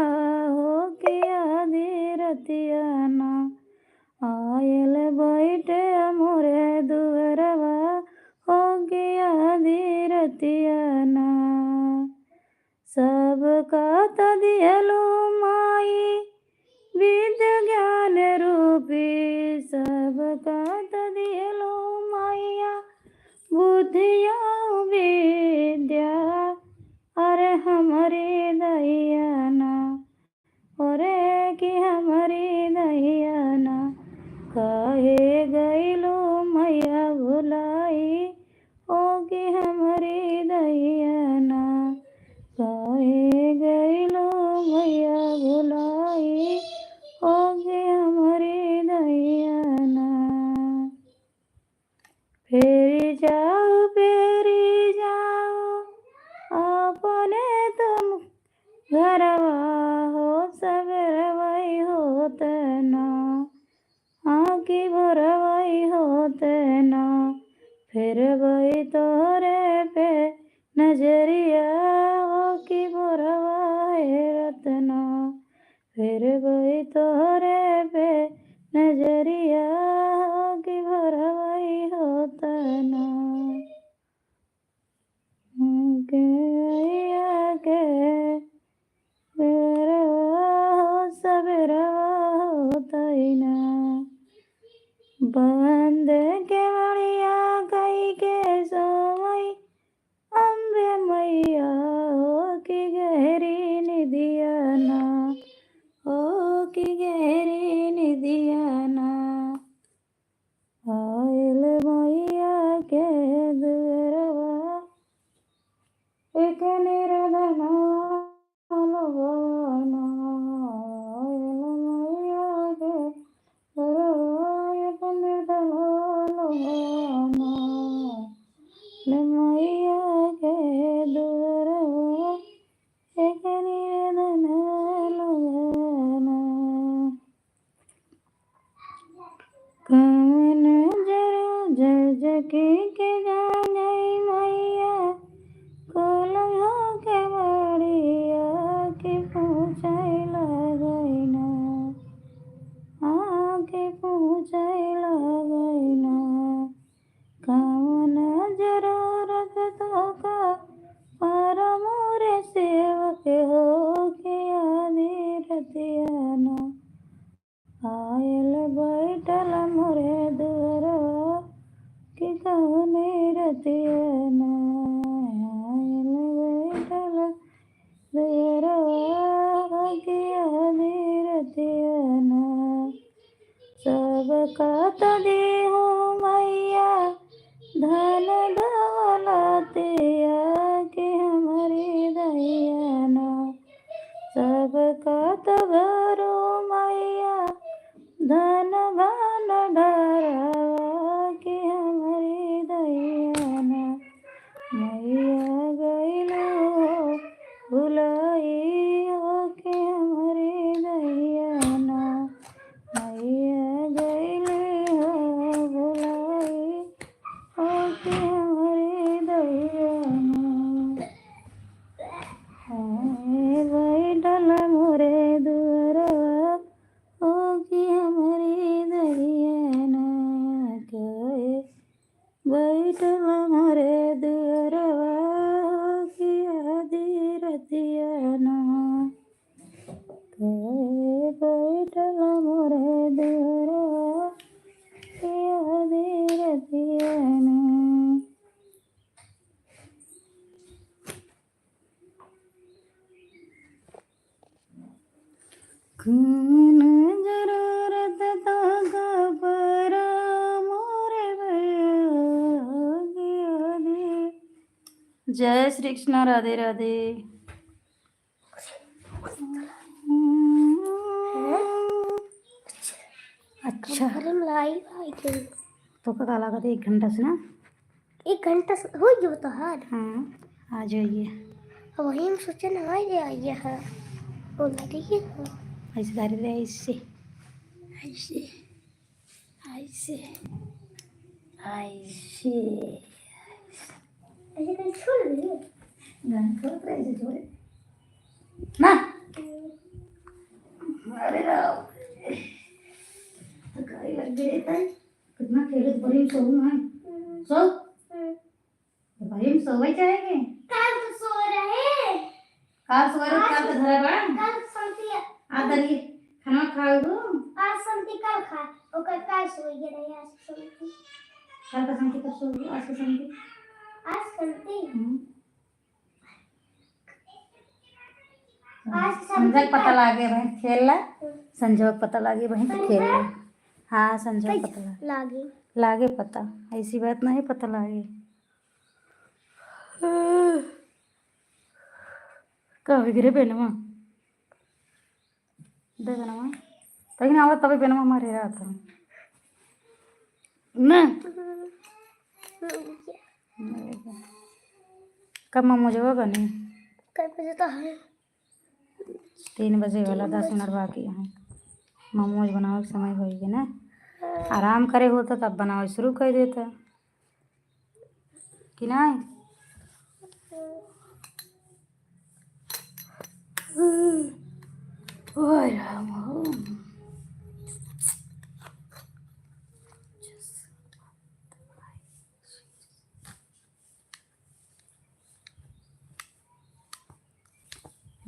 हो कि आधी रतिया ना। आयल बैठे मोरे दुअरवा, हो कि आधी रतिया ना। सबका त दिहलो माई विद्या ज्ञान रूपी, सबका त दिहलो मैया बुद्धिया विद्या, अरे हमरी दहिया ना, अरे कि हमरी दहिया ना, काहे गइलो मैया भुलाई, ओ कि हमरी दहिया ना, काहे गइलो मैया भुलाई, ओ कि हमरी दहिया ना। फेरी जाओ, फेरी जाओ, अपने तुम घरवा हो, सबेरवई होत ना, हाँ कि भोरवई होत ना, फेरबई तोहरे पे नजरिया, हो कि भोरवा हे रतना, फेरबई तोहरे पे नजरिया, हो कि भोरवई होत ना। गैया के बेरवा हो सबेरवा होतई ना। बंद केवड़िया कई के सोवई अम्बे मैया, हो कि गहरी निदिया ना, हो कि गहरी निदिया ना। आयल मैया के दुअरवा एक निरधनवा लोगवा ना। आयल मैया के दुअरवा एक निरधनवा लोगवा ना। आयल मैया के दुअरवा एक निरधनवा लोगवा ना। कवन जरूरत झझकी के जागई मैया, खोलई हो केवड़िया, कि पहुँचई लागई ना, हाँ कि पहुँचई लागई ना। कवन जरूरत तोहका पर मोरे सेवक, हो कि आधी रतिया ना। आयल बैठल मोरे दुअरवा, कि कवने रतिया ना। आयल बैठल दुअरवा, कि आधी रतिया ना। सबका त देहु मैया धन दौलतिया, कि हमरी दहिया ना। सबका त भरो मैया धन भंडारवा, कि हमरी दहिया ना। मैया गइलो भुलाई, हो कि हमरी दहिया ना। मैया गइलो भुलाई, हो कि हमरी दहिया ना। हाय बैठल मोरे दुअरवा, हो कि हमरी दहिया ना। काहे बैठल मोरे दुअरवा, हो कि आधी रतिया ना। काहे बैठल मोरे दुअरवा, कि आधी रतिया हम्म, जरूरत तोहका परा मोरे भैया, दिया दे। जय श्री कृष्णा, राधे राधे। अच्छा। अरे, लाई, लाई के। तोहका का लागत है, एक घंटा से ना? एक घंटा से हो गयो तो हार। हाँ, आ जाइए। अब वही हम सोचे ना, आ जाइए, आ जाइए, हाँ। बोल रही है, हाँ। ऐसे धर दे, ऐसे, ऐसे, ऐसे, ऐसे। ऐसे कहीं छोड़ दिए। गाना छोड़, ऐसे छोड़े। ना। अरे राम। थकाई लग गई है। कितना खेले तो बड़ी सोऊं मैं। सो। तो भाई हम सोवे चाहेंगे। काल तो सो रहे। काल सो रहे, आज काल तो धरा बा। काल शांति है। आ दरी, खाना खाओ तू। आज शांति काल खा, ओकर काल सो गए रहे आज शांति। काल का शांति कब सो गई? आज का शांति। आज शांति। हम्म। आज शांति संजय का पता लागे बहन खेल ला। हम्म। संजय का पता लागे बहन तो खेल ला। हाँ, संजय का पता लागे। लागे। लागे पता, ऐसी बात नहीं, पता लागे। का हो गिरे बेनवा? दे बेनवा। तभी ना आवत, तभी बेनवा मारे रहत है। ना। कब मोमोज होगा बने? कब बजे तो है? तीन बजे वाला, तीन बजे। दस मिनट बाकी है। मोमोज बनावे के समय होई गए ना। हाँ। आराम करे होता तब बनावे शुरू कर देता। कि नाहीं? ओए राम हो।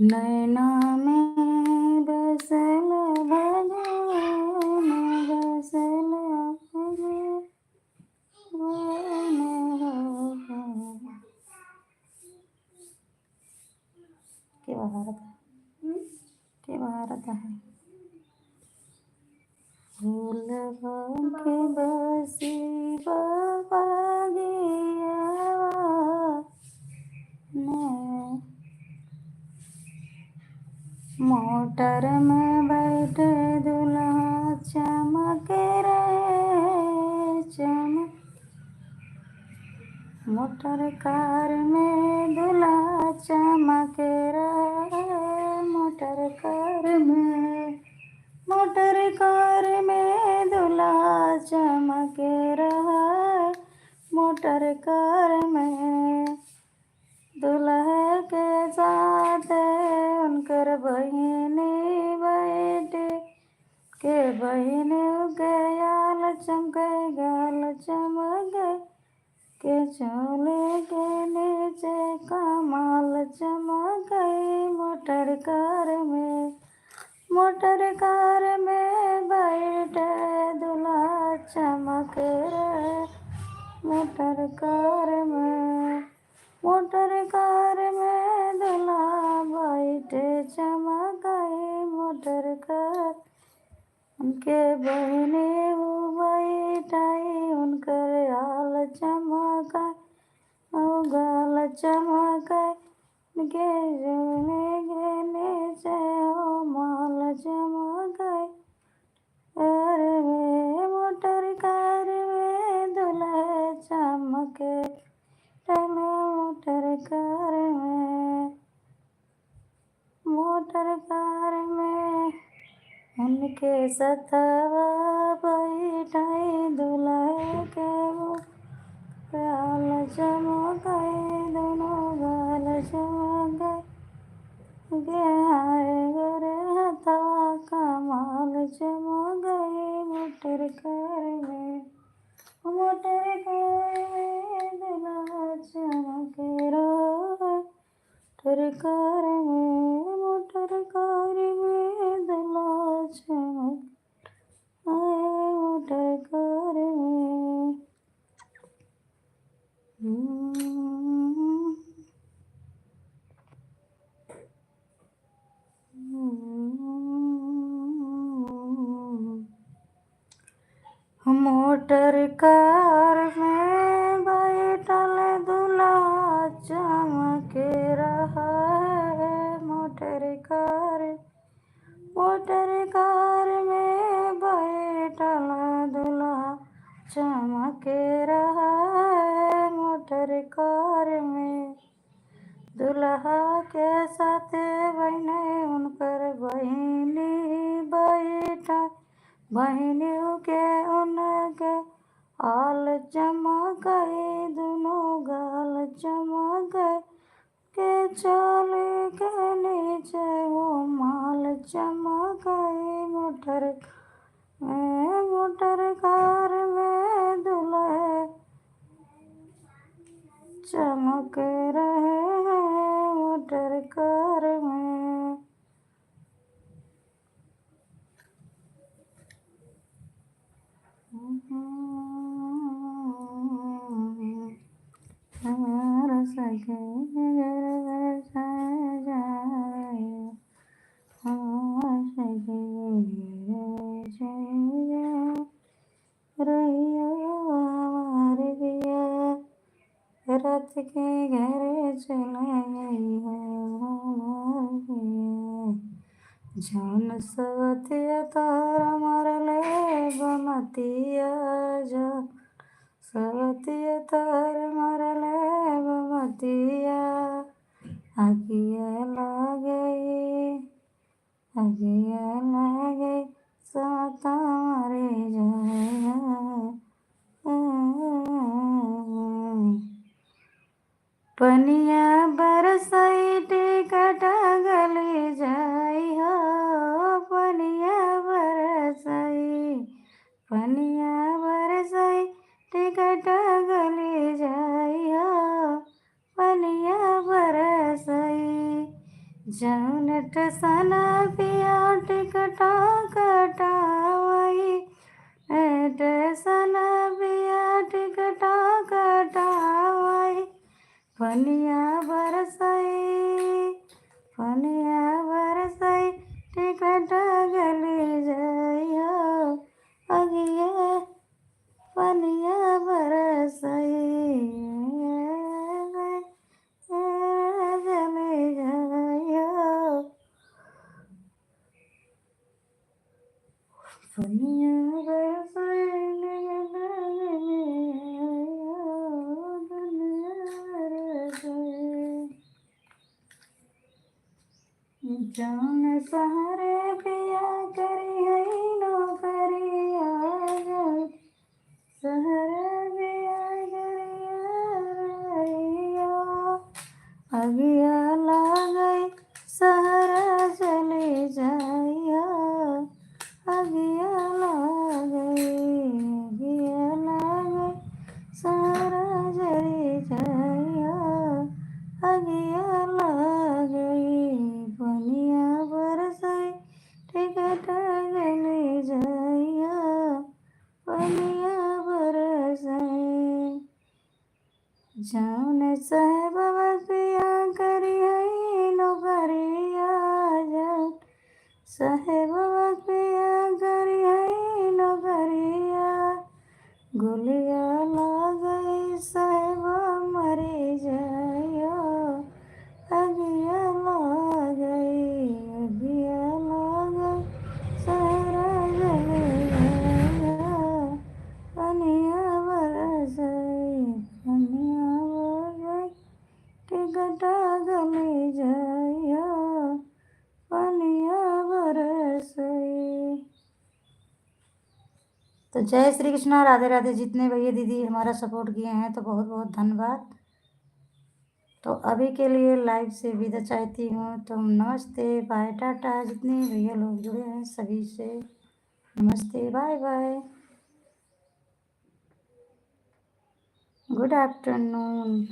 नैना में बसल भगवान, बसल भगवान। के बहारत है? के बहारत है? फूलवा के बसी बाबा गियावा ने। मोटर में बैठे दुल्हा चमक रहे चमक। मोटर कार में दुल्हा चमक रहे, मोटर कार में, मोटर कार में दुल्हा चमक रहे, मोटर कार में। दुल्हे के साथ उनकर बहिनी बैठी, के बहिनी के गाल चमके, गाल चमके, के चोली के नीचे कमाल चमके। मोटर कार में, मोटर कार में बैठे दुल्हा चमक रहे, मोटर कार में। मोटर कार में दुल्हा बैठे चमकाई, मोटर कार। उनके बहिनी ऊ बैठाई, उनकर आल चमकाई, ओ गाल चमकाई। उनके जौने गहने से ओ माल चमकाई। अरे वे मोटर कार में दुल्हा चमके, टलो मोटर कार में, मोटर कार में उनके सथवा बैठाई दुल्हा के वो गाल चमकाई, दोनों गाल चमकाई। गे हाय गोरे हथवा कमाल चमकाई मोटर कार में, मोटर कार में दुल्हा चमके रो। मोटर कार में, मोटर कार में दुल्हा चमक आए, मोटर कार में। हम्म। हम्म। बहिने उनकर बहिनी बैठा, बहिनी के उनके आल चमकाई, दुनो गाल चमकाई, के चोली के नीचे वो माल चमकाई। मोटर में, मोटर कार में दुल्हे चमक रहे हैं मोटर कार में। हमारा सखी घर बसाए जा रही है, हमारा सखी घर बसाए जा रही है, हमार दिया रात के घर चला गई हो हमार दिया। जौन सवतिया तोर मरले बमतिया, जौन सवतिया तोर मरले बमतिया, अगिया लागई, अगिया लागई, साता मरे जाया। पनिया बरसई टिकट गली जाई हो, पनिया बरसई, पनिया बरसई टिकट गली जाई हो, पनिया बरसई। जौन टसन पिया टिकटा कटावई, ए टसन पिया टिकटा कटावई, पनिया बरसई, पनिया बरसई, टिकट गली जाई हो, अगिया पनिया बरसई, गली जाई हो। पनिया बरसई, दुनिया बरसई। जौन सहरे पिया करी है नौकरिया, जौन सहरे पिया करी है रहिया। अगिया लागई सहरा चली जाइया, अगिया लागई, अगिया लागई सहरा चली जाइया, अगिया लागई। पनिया बरसई टिकट गली जाइया, पनिया बरसई। जौन साहेबवा पिया करी है नौकरिया, जौन साहेबवा पिया करी है नौकरिया। गोलिया लागई साहेबा मरी जाइया, अगिया लागई, अगिया लागई, सहरा जली जाइया। पनिया बरसई, पनिया बरसई, टिकटा गली जाइया, पनिया बरसई। तो जय श्री कृष्णा, राधे राधे। जितने भैया दीदी हमारा support किए हैं तो बहुत बहुत धन्यवाद। तो अभी के लिए live से विदा चाहती हूँ। तो नमस्ते, bye, टाटा। जितने भैया लोग जुड़े हैं सभी से नमस्ते, bye bye, good afternoon।